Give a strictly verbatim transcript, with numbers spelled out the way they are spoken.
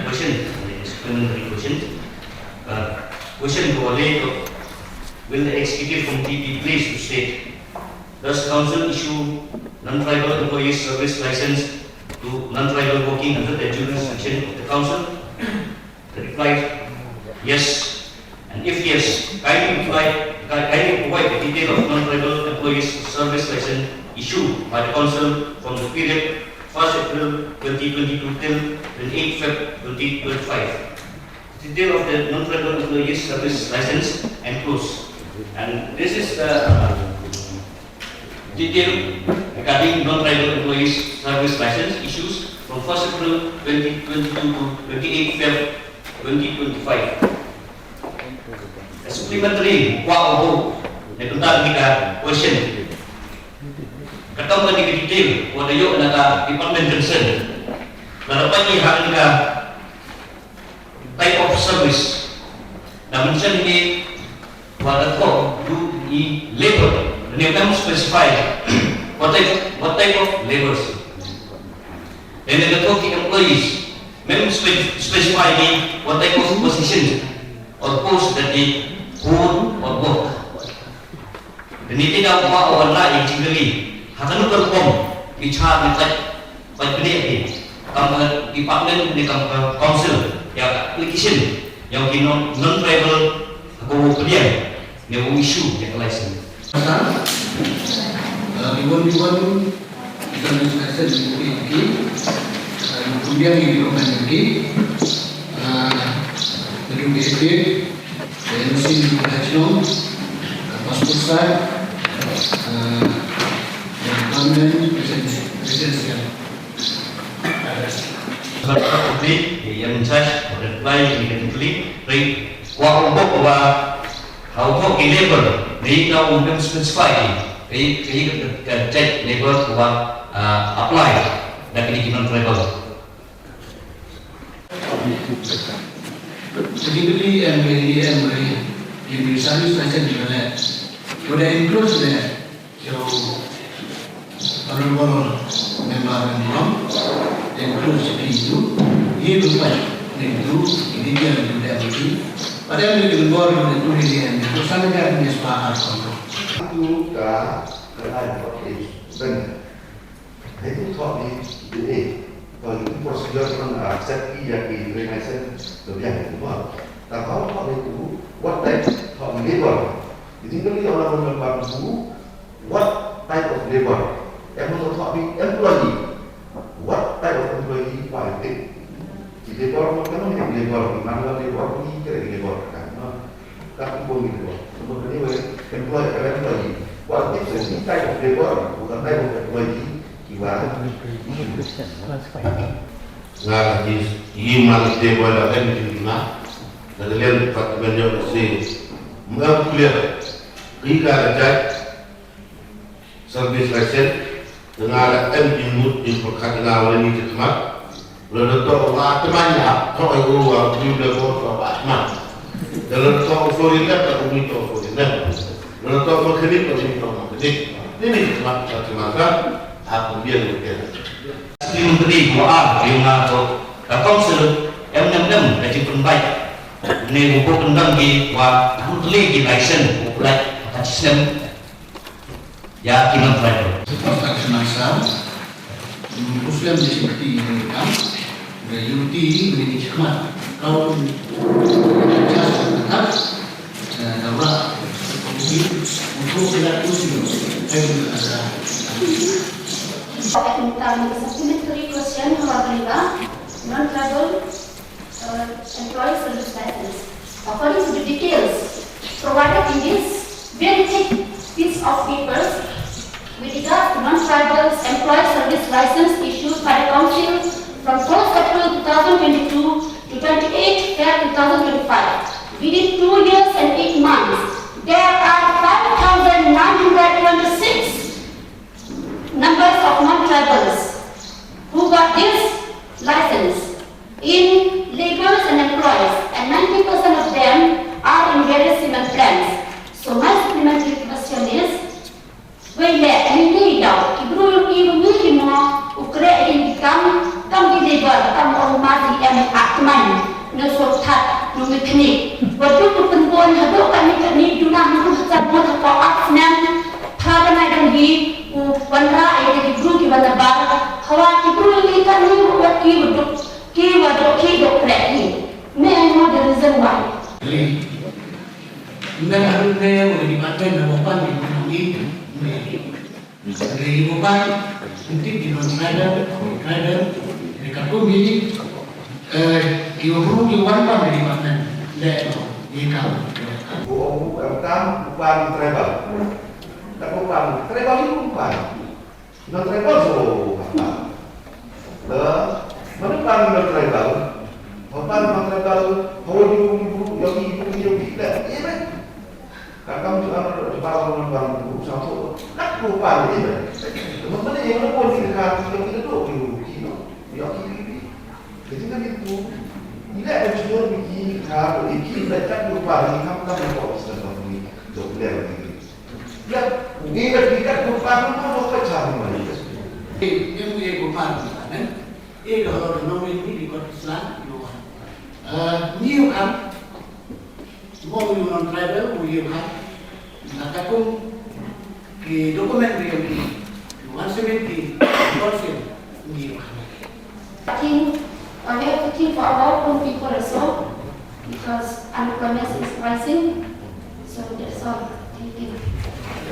Question, supplementary question. Uh, question ko le to, will the executive committee be pleased to state, does council issue non-tribal employees service license to non-tribal working under the jurisdiction of the council? The reply, yes. And if yes, kindly reply, ki-, kindly provide the detail of non-tribal employees service license issued by the council from the period first April twenty twenty-two till twenty-eighth Feb twenty twenty-five. Detail of the non-tribal employees service license enclosed. And this is the, uh, detail regarding non-tribal employees service license issues from first April twenty twenty-two to twenty-eighth Feb twenty twenty-five. Supplementary, wa obo, ne bynta ni ka question. Katam ka ni ka detail, wa da yoh na ka department concern. Na dapat ni ha ni ka type of service. Na mention ni wa da thoh du i labor, ne kam specify what type, what type of labors. Then da thoh ki employees, mem spe-, specify ni what type of position or post that they hold or work. Te ni te da wa wan la i jingkylli ha kanu ka rukom bichar ni pait, pait bniah ki. Kam ka department ne kam ka council ya ka application yong ki non, non-tribal ha ko pdiang ne u issue ya ka license. Sa, uh, iwan iwan Kita ni special ni ki, uh, kemudian ni dokumen ni ki, uh, ni ki, N O C ni ki, uh, passport size, uh, government residence, residence. Sebagai public, yang in charge, reply ni ki, reply, wa obo wa Hau thoh ki labor, ni ka um kan specify ki, ki, ki ka, ka check labor wa, ah, apply da ki, ki non-tribal. Particularly em, em, em, em, service license ni le. Ko da include le. So, Honorable Member Nilom, include P two, he will fight into the detail into the M T. But then we will go into the two million, to some extent, this part of control. Tu ka, ka line of is then. Hai tu thoh ni, ni, kalau itu procedure kan, ah, safety ya ki, remisen, lebih yang itu, bah. Tapi kalau thoh ni tu, what type thoh ni labor? Jadi, kalau orang memang tu, What type of labor? Em, mo thoh bi employee. What type of employee pa ite? Ki labor mo, kano ki labor, ki manual labor, ki kire ki labor, kan, no? Ka ki bom ki labor. So, anyway, employee, employee. What is the type of labor? What type of employee? Ki wa. Nga la ki, ki man labor la kan ki na. Na ka liang department yo si. Mga clear. Ki ka la judge. Service license, te nga la em jingmut jingpyrkhat nga wa ni jingkhmat. Lada toh wa teman ya, toh ai u wa u le ko toh wa teman. Lada toh foreigner, toh u ni toh foreigner. Lada toh mechanic, toh u ni toh mechanic. Ni ni jingkhmat, ka jingkhmat ka, ha pynbiang ni ke. Ni menteri wa a, yung nga toh, ka council, em nem nem, ka jingpynbait. Ni u bok endang ki wa, u teli ki license, u pynlait, ka jingslem. Ya, ki non-tribal. Construction myself. Hmm, Muslim disability ni kam. The unity ni ni khmat. Kau pun just tak. Eh, dawa. Untuk kita tu sih. Saya ada. Tentang supplementary question, Honorable Member, non-tribal uh, employee service license. According to the details provided in this very thick piece of papers, with regards to non-tribals employee service license issued by the council from first April two thousand twenty-two to twenty-eighth Feb two thousand twenty-five, within two years and eight months, there are five thousand nine hundred twenty-six numbers of non-tribals who got this license in labourers and employees, and ninety percent of them are in various cement plants. So my supplementary question is, wei le, ni ni daw, ki bru yung i ni ni mo, u kre yung kam, kam ki labour, kam Ni kini, wa du u pynbun hadooh kani kani duna hynru hajar ngut hapoh ar snem, phra bnai dang hi, u wanrah ya ki bru ki wa nabar, hawa ki bru ni kani wa ki wa duk, ki wa duk ki duk kreh hi. May I know the reason why? Ni, na haru ne, wa ni paten na wa pan ni, ni, ni. Re i wa pan, nti di non tribal, tribal, re ka kum ini, eh, i wa bru i wan pan di pan, le, i ka. Ko, ko, em, tam, ko pan tribal. Ta ko pan tribal i ko pan. Non tribal so pan. Le, mana pan non tribal? Pan non tribal, ho di bru, yo ki, yo ki, yo ki, le, i, le. Ka kam ju am ro ju ba ro ban ku sa to. Kat ku pa ni ne. Mo mo ne mo ko ni ka ki ki do ki ki no. Yo ki ki ki. Ki ki ki tu. Ni le ko ju ni ki ka ko ki le kat ku pa ni kam kam ko sa to ni. Do le ni. Ya, ni le ki kat ku pa ni mo ko cha ni mo. Ni ni ku pa ni ne. E ka holo no ni ni ko Islam no. Eh, ni kam. Mo u non tribal u yoh ka. Na ka kum ki document ri yoh ki. Wan semen ki council u yoh ka. Looking, uh, we are looking for our own people also, because unemployment is rising. So that's all. Thank you.